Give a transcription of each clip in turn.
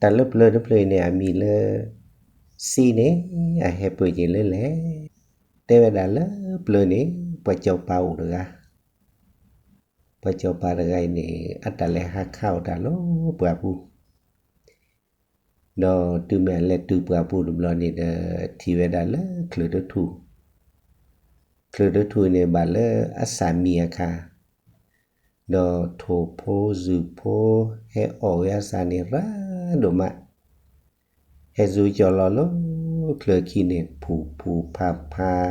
တၢ်လၢပျၢၤတဖျၢၣ်အံၤန့ၣ် အမံၤလၢ စံန့ၣ် အဟဲပၢၢ်က့ၤလၢလဲၣ်, တဲဝဲဒၣ်လၢပျၢၤန့ၣ် ပှၤစီၤပၤအိၣ်တဂၤ, ပှၤစီၤပၤတဂၤအံၤန့ၣ် အတၢ်လဲၤဟးခးအီၣ်တၢ်လၢပှၢ်ပူၤ, ဒီးတုၤမ့ၢ်အလဲၤတုၤပှၢ်ပူၤတဘျီန့ၣ်ဒီး ထံၣ်ဝဲဒၣ်လၢချၢၣ်တထူၣ်, ချၢၣ်တထူၣ်န့ၣ်ဘၣ်လၢအစၢ်မံၤအခါ, ဒီးထိၣ်ဖိစုၣ်ဖိ ဟဲအီၣ်ဝဲအစၢ်န့ၣ် ရၤဒိၣ်မး, ဟဲစိာ်ကၠီၣ်လီၤလၢချၢၣ်ခံန့ၣ် ဖူၣ်ဖူၣ်ဖးဖး,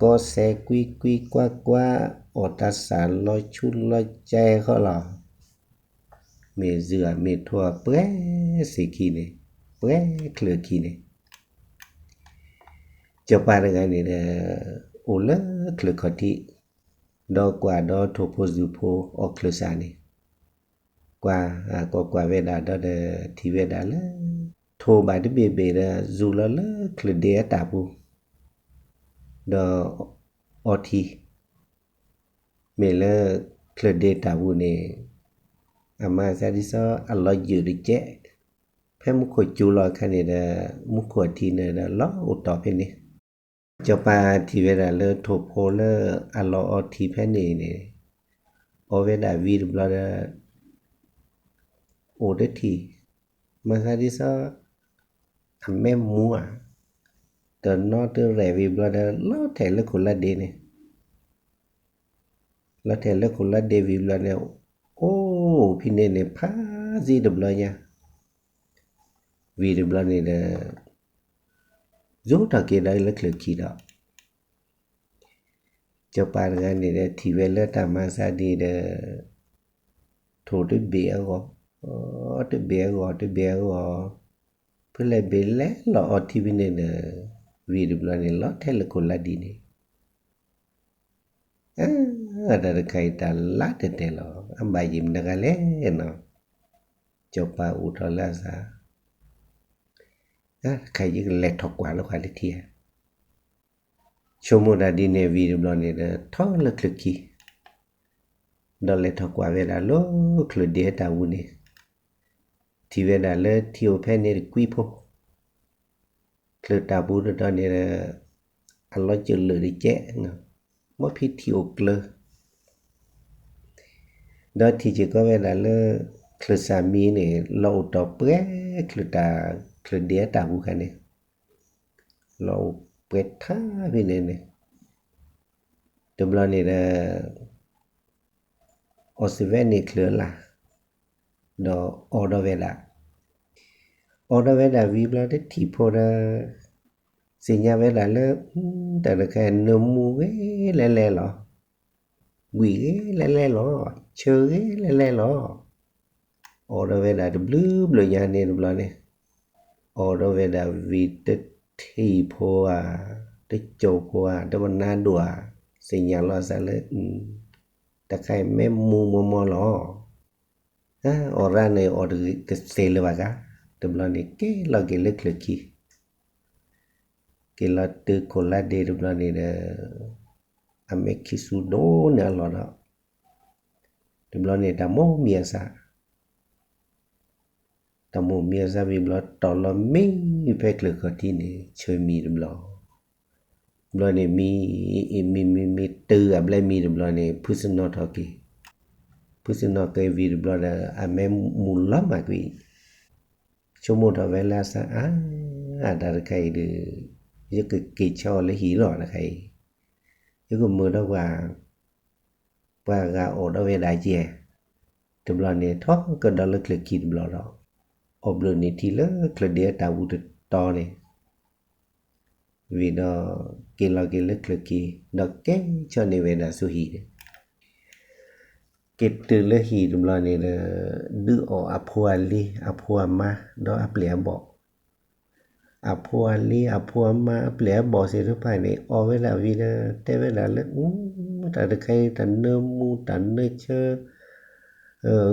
ကီစဲးကွံကွံကွါကွါ, အီၣ်တၢ်စၢ်လီၤဆူလီၤကဲဃီလီၤ. မ့ၢ်စုၤဧါမ့ၢ်ထိၣ်ဧါ ပှဲၤစ့ၢ်ခံန့ၣ်, ပှဲၤချၢၣ်ခံန့ၣ်, စီၤပၤတဂၤန့ၣ်ဒီး အိၣ်လၢချၢၣ်ခီၣ်ထံး, ဒီးကွၢ်ဒီးထိၣ်ဖိစုၣ်ဖိအီၣ်ချၢၣ်စၢ်န့ၣ်, ကွၢ်, ကွၢ်ကွၢ်ဝဲဒၣ်ဒီး ထံၣ်ဝဲဒၣ်လၢ ထိၣ်ဘၣ်တဘ့ၣ်ဘ့ၣ်ဒီး ယူၤလီၤလၢချၢၣ်ဒ့အတၢ်ပူၤ, ဒီးအီထံ မ့ၢ်လၢချၢၣ်ဒ့တၢ်ပူၤန့ၣ်, အမၤသးဒ်သိးအလီၤယၢၢ်တကဲး, ဖဲမူခိၣ်စူၤလီၤအခါန့ၣ်ဒီး မူခိၣ်အထံန့ၣ်ဒီး လီၤအိၣ်တီၢ်ဖဲန့ၣ်, စီၤပၤထံၣ်ဝဲဒၣ်လၢထိၣ်ဖိလၢအလီၤအီထံဖဲန့ၣ်န့ၣ်, အီဝဲဒၣ်ဝံၤတဘျီဒီး အိၣ်တထံၣ်, မၤသးဒ်သိး အမဲမူဧါ, တနီတရဲၣ်ဝံၤဘျီဒီး လီၤထဲလၢခိၣ်လါဒ့န့ၣ်, လီၤထဲလၢခိၣ်လါဒ့ဝံၤဘျီန့ၣ်, အိၣ်ဖဲန့ၣ်န့ၣ် ဖးစ့တဘျီညါ, ဝံၤတဘျီန့ၣ်ဒီး ယူၤထီၣ်က့ၤဒီးလၢချၢၣ်ခံဒီး စီၤပၤတဂၤန့ၣ်ဒီး ထံၣ်ဝဲလၢတၢ်မၤသးဒ်ဒီး ထိၣ်တဘ့ၣ်အဂီၢ်, တဘ့ၣ်အဂီၢ် တဘ့ၣ်အဂီၢ်, ဖဲလဲၣ်ဘ့ၣ်လဲၤလီၤအီထံဖဲန့ၣ်ဒီး ဝံၤတဘျီန့ၣ် လီၤထဲလၢခိၣ်လါဒ့န့ၣ်, အတၢ်တခါအံၤတၢ်လါတဲာ်တဲာ်လီၤ, အဘၣ်ယံၤမတၤတဂၤလဲၣ်နီၤ, စီၤပၤအိၣ်ထီၣ်လၢအသး, တၢ်တခါအံၤယကလဲၤထီၣ်ကွၢ်လၢပှၤလၢထံဧါ. ဆိကမိၣ်တၢ်ဒ်န့ၣ်ဝံၤတဘျီန့ၣ်ဒီး ထီၣ်လၢချၢၣ်ခံ, ဒီးလဲၤထီၣ်ကွၢ်ဝဲဒၣ်လၢချၢၣ်ဒ့တၢ်ပူၤန့ၣ်, ထံၣ်ဝဲဒၣ်လၢထံအိၣ်ဖဲန့ၣ်တကွံဖိ, ချၢၣ်တၢ်ပူၤတတီၤန့ၣ်ဒီး အလီၤစၢၤလၢာ်တကဲး, မ်ဖဲထံအိၣ်ကျၢၤ ဒီးထံၣ်စ့ၢ်ကီးဝဲဒၣ်လၢ ချၢၣ်စၢ်မံၤန့ၣ် လီၤအိၣ်တီၢ်ပှဲၤချၢၣ်တၢ် ချၢၣ်ဒ့အတၢ်ပူၤခါန့ၣ်, လီၤအိၣ်ပှဲၤထါဖဲန့ၣ်န့ၣ်, တဘျီန့ၣ်ဒီး အီစ့ၣ်ဝဲန့ၣ်ချၢၣ်အလၢ်, ဒီးအီဒီးဝဲဒၣ်, အီဒီးဝဲဒၣ်ဝံၤဘျီတထံၣ်ဖိဒီး သ့ၣ်ညါဝဲဒၣ်လၢ တၢ်တခါအံၤ နၢမူဂ့ၤလဲၤလဲၤလီၤ, ကွံာ်ဂ့ၤလဲၤလဲၤလီၤ, ဆၢဂ့ၤလဲၤလဲၤလီၤ, အီဒီးဝဲဒၣ်တဘျုးဘျုးညါန့ၣ်တဘျီန့ၣ်, အီဒီးဝဲဒၣ်ဝံၤတထံၣ်ဖိဧါ, တစိၢ်ဖိဧါ, တပနါဒိၣ်ဧါ, သ့ၣ်ညါလီၤအသးလၢ တၢ်တခါအံၤမ့ၢ်မူမီၢ်မီၢ်လီၤ. အီၣ်ရၣ်န့ၣ် အီၣ်တဂ့ၤတသ့လၢၤဘၣ်ဂၤ, တဘျီန့ၣ် က့ၤလီၤက့ၤလၢချၢၣ်ခံ, က့ၤလီၤတုၤခိၣ်လါဒ့တဘျီန့ၣ်ဒီး အမဲာ်ခံဆူၣ်ဒိၣ်န့ၢ်အလီၢ်ဒီး တဘျီန့ၣ် တၢ်မိၣ်မံၤအသး တၢ်မိၣ်မံၤအသးဝံၤဘျီ တီၢ်လီၤမံဖဲချၢၣ်ခီၣ်ထံးန့ၣ် ဆၢမံၤတဘျီ, ဘျီန့ၣ်မံ, မံမံမံ တုၤအဘျဲၣ်မံတဘျီန့ၣ် ဖုသနီၣ်ထီၣ်က့ၤ, ဖုသနီၣ်က့ၤဝံၤတဘျီဒီး အမဲာ်မူလီၤမၢ်ကွံာ်, ဆိကမိၣ်ထီၣ်ဝဲလၢအသး အါ, တၢ်တခါအံၤဒီး ယကက့ၤဆါအီၤလၢဟံၣ်လီၤတခါအံၤ, ယကမၢဒီးပှၤ ပှၤဂၤအီၣ်ဒီးဝဲဒၣ်ယဲၢ်, တဘျီန့ၣ် ထီၣ်ကဒီးလၢချၢၣ်ခံတဘျီဒီး အီၣ်ဘျုးန့ၢ်ထံလၢချၢၣ်ဒ့အတၢ်ပူၤတတီၤန့ၣ်, ဝံၤဒီး က့ၤလီၤက့ၤလၢချၢၣ်ခံ ဒီးကဲဆီၣ်န့ၢ်ဝဲဒၣ်ဆူဟံၣ်န့ၣ်, က့ၤတုၤလၢဟံၣ်တဘျီန့ၣ်ဒီး ဒုးအီၣ်အဖိအလံၤ အဖိအမါ ဒီးအပျဲၢ်အဘီၣ် အဖိအလံၤ အဖိအမါ အပျဲၢ်အဘီၣ်သ့ၣ်တဖၣ်န့ၣ် အီၣ်ဝဲဒၣ်ဝံၤဒီး တဲဝဲဒၣ်လၢ တၢ်တခါအံၤ တၢ်နၢမူ တၢ်နၢဆၢ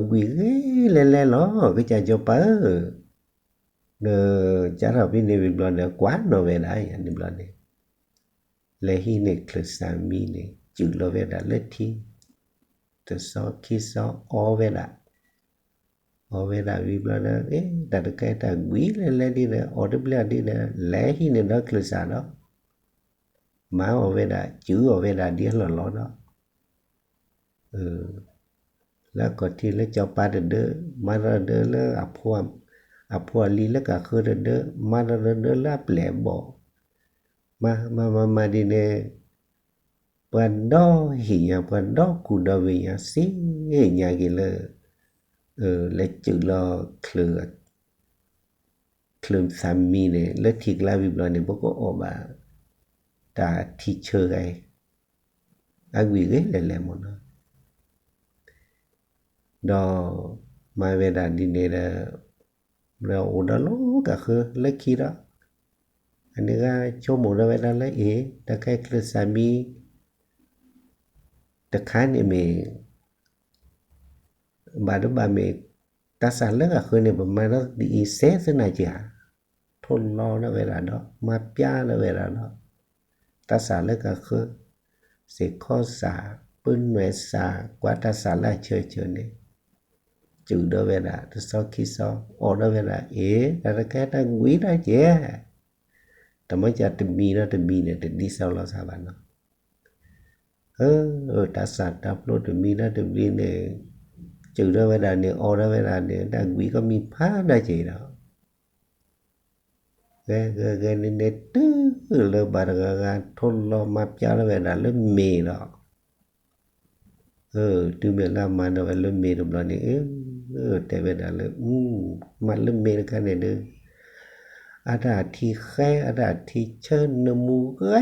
ကွံာ်ဂ့ၤလဲၤလဲၤလီၤ ကစၢ်စီၤပၤဧၢ, ဒီးကထီၣ်ဖဲန့ၣ်ဝံၤဘျီန့ၣ် ကွၢ်နီၣ်ဝဲဒၣ်ယၤန့ၣ်ဘျီန့ၣ်, လဲၤဟံးန့ၢ်ချၢၣ်စၢ်မံန့ၣ် စုၣ်လီၤဝဲဒၣ်လၢထံ, တသီခံသီအီဝဲဒၣ် အီၣ်ဝဲဒၣ်ဝံၤဘျီဒီး အ့ တၢ်တခါတၢ်ကွံလဲၤလဲၤဒ်ဒီး အီၣ်တဘျီဒ်ဒီး လဲၤဟံးန့ၢ်ဒီးချၢၣ်စးဒီး မၤအီၣ်ဝဲဒၣ် စုအီၣ်ဝဲဒၣ်ဒ်အလီၢ်လီၤဒီး လၢအခီၣ်ထံးလၢစီၤပၤတဒၢ မၤဒီးဒၢလၢ အဖိအလံၤလၢကးဃၢတဒၢ မၤဒီးဒၢလၢအပျဲၢ်အဘီၣ် မၤမၤမၤမၤဒ်န့ၣ် ပှၤဒီဟ့ၣ်ညါ ပှၤဒီကူၣ်ဒီဝ့ၢ်ညါ စံးညါက့ၤလၢ လဲၤစုၣ်လီၤ ချၢၣ်သးမံန့ၣ် လၢထံကျါဝံၤဘျီန့ၣ် ပကအီၣ်ဘၣ် တၢ်ထံဆၢဂၤအံၤ အဂံၢ်ဂ့ၤလဲၤလဲၤမ့ၢ်နီၤ ဒီးမၤဝဲဒၣ်ဒ်န့ၣ်ဒီး ဒီးအိၣ်ဒီးလီၤကးဃၢလၢခံဒီး အန့ၣ်ဂၤဆိကမိၣ်ဒီးဝဲဒၣ်လၢ အ့ တၢ်ခဲချၢၣ်သးမံ တခါန့ၣ်မ့ၢ် ဘၣ်ဒိဘၣ်မ့ၢ် တၢ်စၢ်လၢကးဃၢန့ၣ် ပမၤဒီးဒ်အံၤစဲသနာ်က့ဧါ ထိၣ်လီၤဒီးဝဲဒၣ်ဒီး မၤပျါဒီးဝဲဒၣ်ဒီး တၢ်စၢ်လၢကးဃၢ စ့ၢ်ခီစၢ် ပနွဲၣ်စၢ် ကွၢ်တၢ်စၢ်လၢအဆၢဆၢန့ၣ် စုၣ်ဒီးဝဲဒၣ် တဆီခံဆီ အီၣ်ဒီးဝဲဒၣ် အ့ တၢ်တခါတၢ်ကွံတၢ်ကဲ တမ့ၢ်ကတမံၤဒီးတမံၤန့ၣ် တဒ်သိးလိာ်သးဘၣ်နီၤ တၢ်စၢ်တၢ်ဖျိတမံၤဒီးတမံၤန့ၣ် စုၣ်ဒီးဝဲဒၣ်န့ၣ် အီၣ်ဒီးဝဲဒၣ်န့ၣ် တၢ်ကွံကမံၤဖးဒၣ်က့ၤဒီး ဂဲၤဂဲၤဂဲၤန့ၣ်န့ၣ် တုၤလၢဘၣ်တဂၤဂၤ ထိၣ်လီၤမၤပျါလီၤဝဲဒၣ်လၢမ့ၤဒီး တုၤမ့ၢ်လၢအမၤဒီးဝဲလၢမ့ၤတဘျီန့ၣ် အ တဲဝဲဒၣ်လၢ မၤလၢမ့ၤတခါန့ၣ်ဒီး အတၢ်ထံဃဲ အတၢ်ထံဆၢ နမူဂဲၤ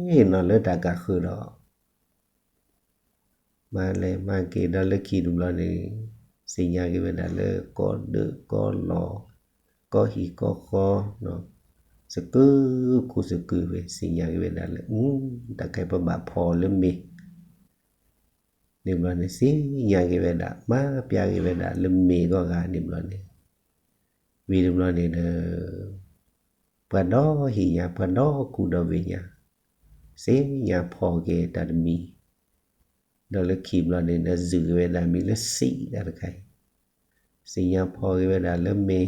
နီၤလၢတၢ်ကးဃၢဒီး မၤလဲၤမၤက့ၤဒီးလၢခံတဘျီန့ၣ် သ့ၣ်ညါက့ၤဝဲဒၣ်လၢကီၢ်ဒၢးကီၢ်လီၤ ကီၢ်ဟံၣ်ကီၢ်ဃီ စကုၤကိၢ်စကုၤဝဲ သ့ၣ်ညါက့ၤဝဲဒၣ်လၢ တၢ်ခဲအံၤပဘၣ်ဖီလၢမ့ၤ န့ၣ်ဘျီန့ၣ် သ့ၣ်ညါက့ၤဝဲဒၣ် မၤပျါက့ၤဝဲဒၣ်လၢမ့ၤဂီၢ်ဂၤန့ၣ်ဘျီန့ၣ် ဝံၤတဘျီန့ၣ်ဒီး ပှၤဒီဟ့ၣ်ညါ ပှၤဒီကူၣ်ဒီဝ့ၢ်ညါ သ့ၣ်ညါဖီက့ၤတၢ်တမံၤ ဒီးလၢခံဘျီန့ၣ်ဒီး စူၢ်က့ၤဝဲဒၣ်မံၤလၢစံးတၢ်တခါအံၤ သ့ၣ်ညါဖီက့ၤဝဲဒၣ်လၢမ့ၤ ဒီး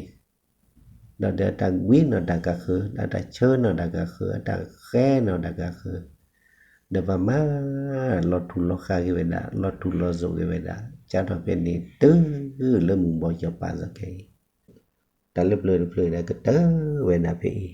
ဒီးတၢ်ကွံနီၢ်တၢ်ကးဃၢ ဒီးတၢ်ဆၢနီၢ်တၢ်ကးဃၢ တၢ်ဃဲနီၢ်တၢ်ကးဃၢ ဒီးပှၤမၤလီၤထူလီၤဃာ်က့ၤဝဲဒၣ် လီၤထူလီၤစိၤက့ၤဝဲဒၣ် ကၢ်ထီၣ်ဖဲန့ၣ် တုၤလၢမုၢ်ဘီစီၤပၤစ့ၢ်ကီးအံၤ တၢ်လၢပျၢၤတဖျၢၣ်ဒီးကတၢၢ်ဝဲဒၣ်ဖဲအံၤ